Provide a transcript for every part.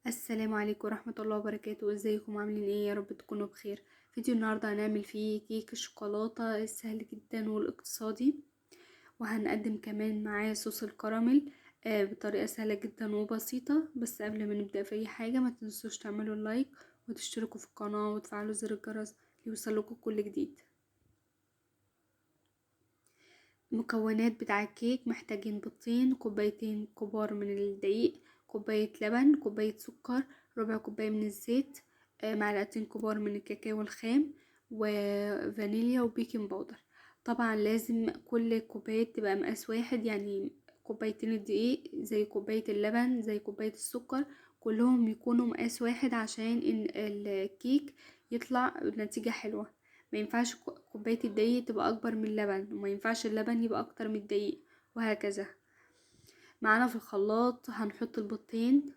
السلام عليكم ورحمة الله وبركاته. ازيكم عاملين ايه؟ يا رب تكونوا بخير. فيديو النهاردة هنعمل فيه كيك الشوكولاتة السهل جدا والاقتصادي، وهنقدم كمان معاه صوص الكراميل بطريقة سهلة جدا وبسيطة. بس قبل ما نبدأ في اي حاجة ما تنسوش تعملوا لايك وتشتركوا في القناة وتفعلوا زر الجرس ليوصلكوا كل جديد. المكونات بتاع الكيك: محتاجين بيضتين، كوبايتين كبار من الدقيق، كوباية لبن، كوباية سكر، ربع كوباية من الزيت، معلقتين كبار من الكاكاو الخام، وفانيليا، و baking powder. طبعا لازم كل كوباية تبقى مقاس واحد، يعني كوبايتين الدقيق زي كوباية اللبن زي كوباية السكر، كلهم يكونوا مقاس واحد عشان إن الكيك يطلع بنتيجة حلوة. ما ينفعش كوباية الدقيق تبقى أكبر من اللبن، وما ينفعش اللبن يبقى أكتر من الدقيق، وهكذا. معانا في الخلاط هنحط البيضتين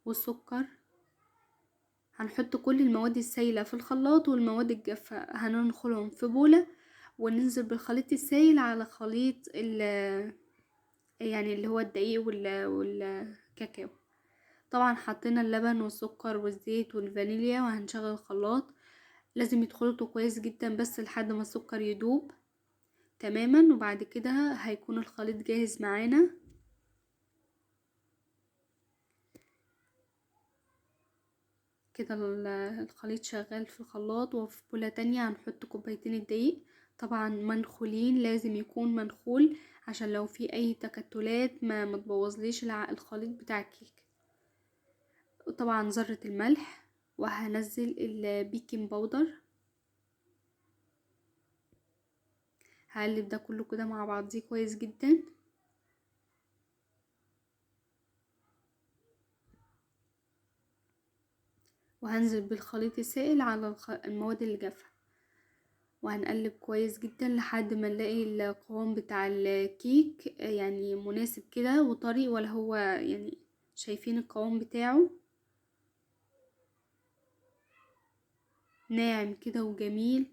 والسكر، هنحط كل المواد السايلة في الخلاط والمواد الجافة هننخلهم في بولة، وننزل بالخليط السايل على خليط يعني اللي هو الدقيق والكاكاو. طبعا حطينا اللبن والسكر والزيت والفانيليا وهنشغل الخلاط. لازم يتخلطوا كويس جدا بس لحد ما السكر يدوب تماما، وبعد كده هيكون الخليط جاهز معانا. كده الخليط شغال في الخلاط. وفي بولة تانية هنحط كوبايتين الدقيق، طبعا منخولين، لازم يكون منخول عشان لو في اي تكتلات ما تبوظليش الخليط بتاع الكيك. وطبعا ذرة الملح، وهنزل ال baking powder. هقلب ده كله كده مع بعضيه كويس جدا. وهنزل بالخليط السائل على المواد الجافة، وهنقلب كويس جدا لحد ما نلاقي القوام بتاع الكيك يعني مناسب كده وطري، ولا هو يعني شايفين القوام بتاعه ناعم كده وجميل.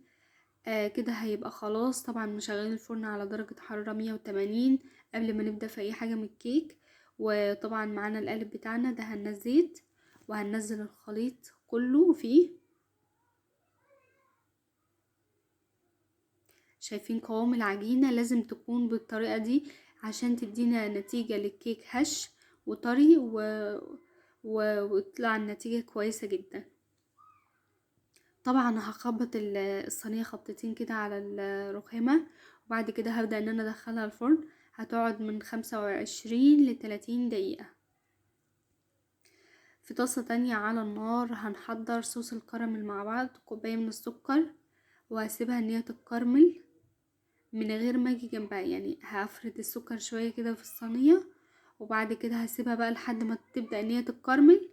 كده هيبقى خلاص. طبعا مشغلين الفرن على درجة حرارة 180 قبل ما نبدأ في اي حاجة من الكيك. وطبعا معانا القالب بتاعنا دهنا زيت، وهننزل الخليط كله فيه. شايفين قوام العجينة لازم تكون بالطريقة دي عشان تدينا نتيجة للكيك هش وطري وتطلع النتيجة كويسة جدا. طبعا هخبط الصينية خبطتين كده على الرخامة، وبعد كده هبدأ ان انا ادخلها الفرن. هتقعد من 25 لتلاتين دقيقة. في طاسة تانية على النار هنحضر صوص الكراميل مع بعض. كوباية من السكر، وهسيبها ان هي تتكرمل من غير ما اجي جنبها، يعني هفرد السكر شوية كده في الصينية، وبعد كده هسيبها بقى لحد ما تبدأ ان هي تتكرمل.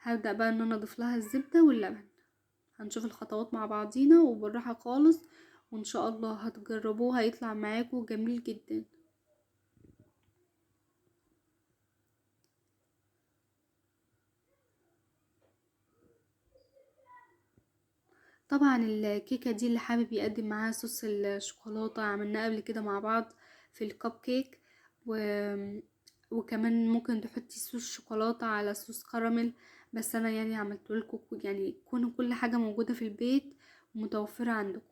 هبدأ بقى ان انا اضيف لها الزبدة واللبن. هنشوف الخطوات مع بعضينا وبالراحة خالص، وان شاء الله هتجربوه هيطلع معاكم جميل جدا. طبعا الكيكة دي اللي حابب يقدم معاها صوص الشوكولاتة عملناه قبل كده مع بعض في الكب كيك، وكمان ممكن تحطي صوص شوكولاتة على صوص كراميل، بس انا عملته لكم يكون كل حاجة موجودة في البيت ومتوفرة عندكم.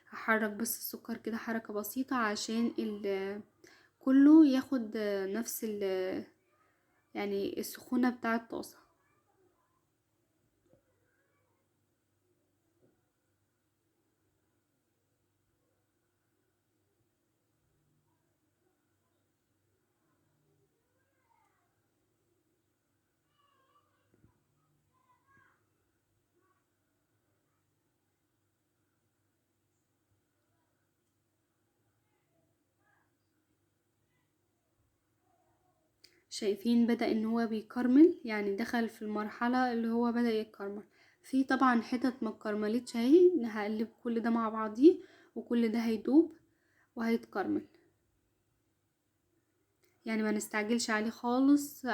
هحرك بس السكر كده حركة بسيطة عشان كله ياخد نفس السخونة بتاعة الطاسة. شايفين بدأ ان هو بيكرمل، يعني دخل في المرحلة اللي هو بدأ يتكرمل. في طبعا حتت ما اتكرملتش اهي، هقلب كل ده مع بعضيه وكل ده هيدوب وهيتكرمل، يعني ما نستعجلش عليه خالص،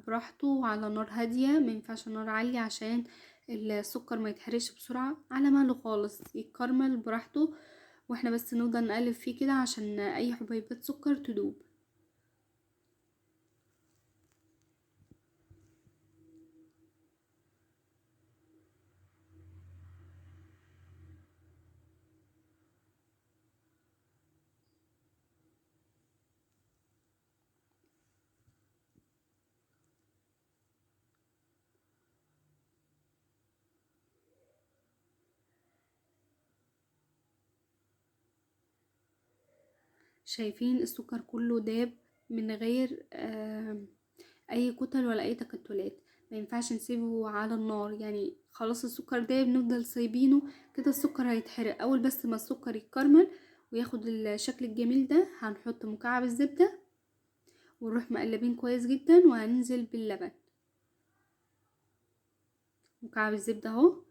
براحته وعلى نار هادية، ما ينفعش نار عالية عشان السكر ما يتحرقش بسرعة. على مهله خالص يتكرمل براحته، واحنا بس نفضل نقلب فيه كده عشان اي حبيبات سكر تدوب. شايفين السكر كله داب من غير اي كتل ولا اي تكتلات. ما ينفعش نسيبه على النار، يعني خلاص السكر داب نفضل سايبينه كده السكر هيتحرق. اول بس ما السكر يتكرمل وياخد الشكل الجميل ده هنحط مكعب الزبدة ونروح مقلبين كويس جدا، وهننزل باللبن. مكعب الزبدة اهو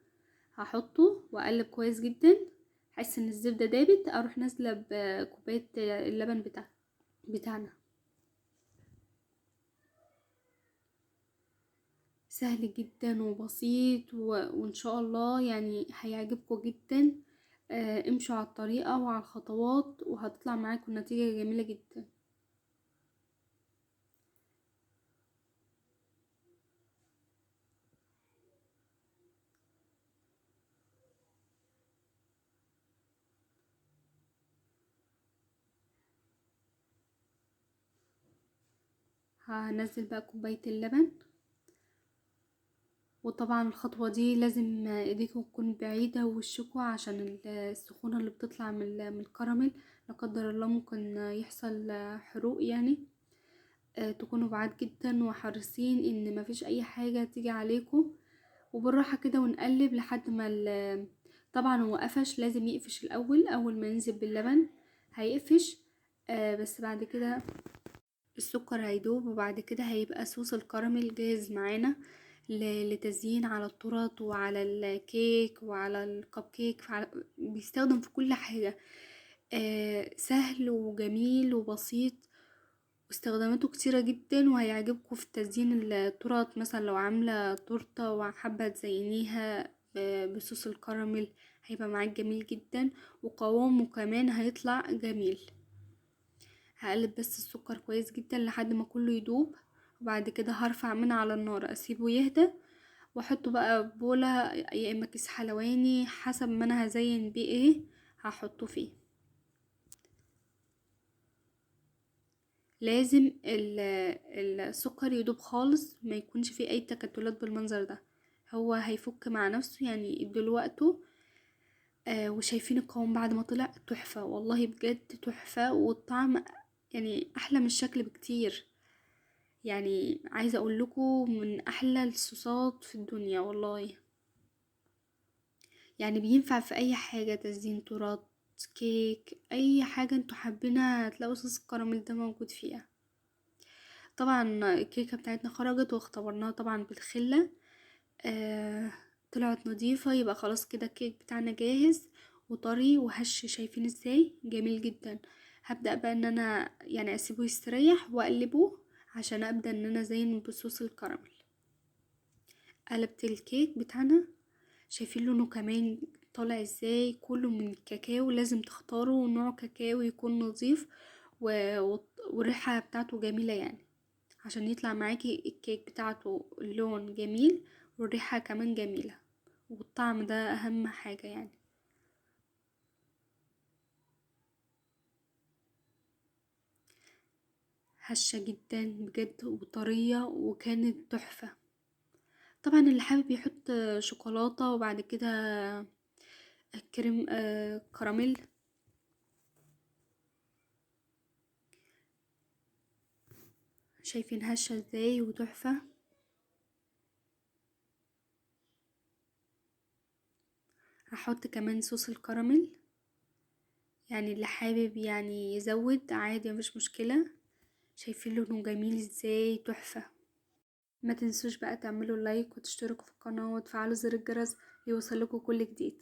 هحطه واقلب كويس جدا، احس ان الزبدة دابت اروح نازلة بكوباية اللبن بتاعنا. سهل جدا وبسيط وان شاء الله يعني هيعجبكم جدا. امشوا على الطريقة وعلى الخطوات وهتطلع معاكم نتيجة جميلة جدا. هنزل بقى كوباية اللبن، وطبعا الخطوة دي لازم ايديكم تكون بعيدة ووشكوا عشان السخونة اللي بتطلع من الكراميل لا قدر الله ممكن يحصل حروق يعني. تكونوا بعاد جدا وحريصين ان مفيش اي حاجة تيجي عليكم، وبالراحة كده ونقلب لحد ما طبعا هو قفش، لازم يقفش الاول. اول ما ينزل باللبن هيقفش، بس بعد كده السكر هيدوب، وبعد كده هيبقى صوص الكراميل جاهز معانا لتزيين على التورت وعلى الكيك وعلى الكب كيك، بيستخدم في كل حاجة. سهل وجميل وبسيط واستخداماته كتيرة جدا، وهيعجبكم في تزيين التورت. مثلا لو عاملة تورتة وحابة تزينيها بصوص الكراميل هيبقى معاك جميل جدا، وقوامه كمان هيطلع جميل. هقلب بس السكر كويس جدا لحد ما كله يدوب، وبعد كده هرفع من على النار اسيبه يهدى، واحطه بقى بولة يا اما كيس حلواني حسب ما انا هزين بيه ايه هحطه فيه. لازم السكر يدوب خالص، ما يكونش فيه اي تكتلات بالمنظر ده، هو هيفك مع نفسه يعني اديله وقته. وشايفين القوام بعد ما طلع تحفة والله، بجد تحفة، والطعم يعني احلى من الشكل بكتير. يعني عايزة اقول لكم من احلى الصوصات في الدنيا والله. يعني بينفع في اي حاجة، تزيين تورت، كيك، اي حاجة انتوا حابينها هتلاقوا صوص الكراميل ده موجود فيها. طبعا الكيكة بتاعتنا خرجت واختبرناها طبعا بالخلة، طلعت نظيفة، يبقى خلاص كده الكيك بتاعنا جاهز وطري وهش. شايفين ازاي جميل جدا. هبدأ بقى ان انا يعني اسيبه يستريح واقلبه عشان ابدأ ان انا ازين بصوص الكراميل. قلبت الكيك بتاعنا، شايفين لونه كمان طالع ازاي، كله من الكاكاو. لازم تختاروا نوع كاكاو يكون نظيف والريحة بتاعته جميلة، يعني عشان يطلع معاكي الكيك بتاعته اللون جميل والريحة كمان جميلة، والطعم ده اهم حاجة يعني. هشة جدا بجد وطرية وكانت تحفة. طبعا اللي حابب يحط شوكولاتة وبعد كده كريم كراميل. شايفين هشة ازاي وتحفة. هحط كمان صوص الكراميل، يعني اللي حابب يعني يزود عادي مفيش مشكلة. شايفين لونه جميل ازاي، تحفة. ما تنسوش بقى تعملوا لايك وتشتركوا في القناة وتفعلوا زر الجرس ليوصلكوا كل جديد.